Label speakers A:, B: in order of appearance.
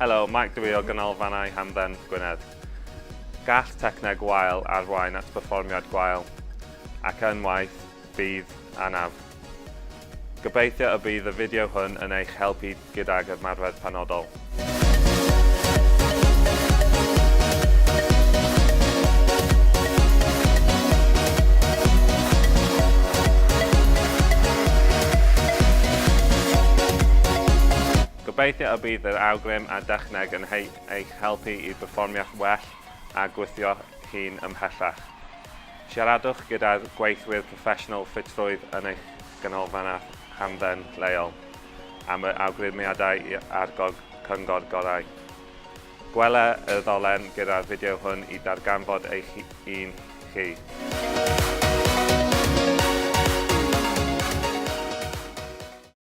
A: Helo, Mike dw i o Ganolfannau Hamdden Gwynedd. Gall techneg wael arwain at berfformiad gwael, ac yn waeth, bydd anaf. Gobeithio y bydd y fideo hwn yn eich helpu gydag ymarfer penodol. Gobeithio y bydd yr awgrym a dechneg yn eich helpu i berfformio'ch well a gwthio hun ymhellach. Siaradwch gyda'r gweithwyr proffesiynol ffitrwydd yn eich ganolfan a hamdden leol am yr awgrymiadau a'r cyngor gorau. Gweler y ddolen gyda'r fideo hwn i darganfod eich un chi.